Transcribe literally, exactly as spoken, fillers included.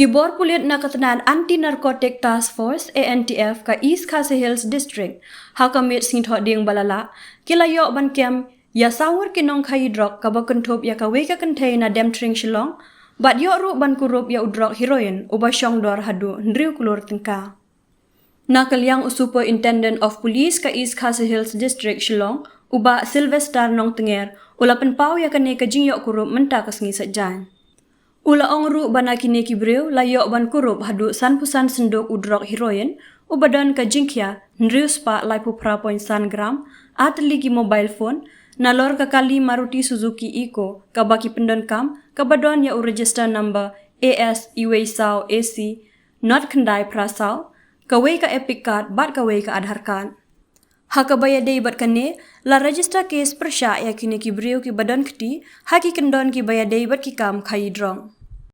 Ki bor pulit na ka tnad Anti Narcotic Task Force, A N T F, ka East Khasi Hills District, ha ka miet sngi Thohdieng ba la lah, ki la ïoh ban kem ïa saw ngut ki nongkhaïi drok kaba kynthup ïa kawei ka kynthei na Demtring Shillong, bad ïoh ruh ban kurup ïa u drok heroin uba shong dor haduh hynriew klur tyngka. Na ka liang u Superintendent of Police ka East Khasi Hills District Shillong, u Bah Sylvester Nongtnger, u la pynpaw ïa kane ka jingïoh kurup mynta ka sngi Saitjaiñ. U la ong ruh ba na kine ki briew la ïoh ban kurup haduh sanphew san synduk u drok heroin, uba don ka jingkhia hynriew spah laiphew phra point san gram, ar tylli ki mobile phone, nalor ka kali Maruti Suzuki Eeco kaba ki pyndonkam, kaba don ïa u register number A S uwei saw A C nod khyndai phra saw, kawei ka Epic Card bad kawei ka Aadhaar Card. Ha kaba ïadei bad kane, la register case pyrshah ïa kine ki briew kiba don kti ha ki kyndon kiba ïadei bad ki kam khaïi drok.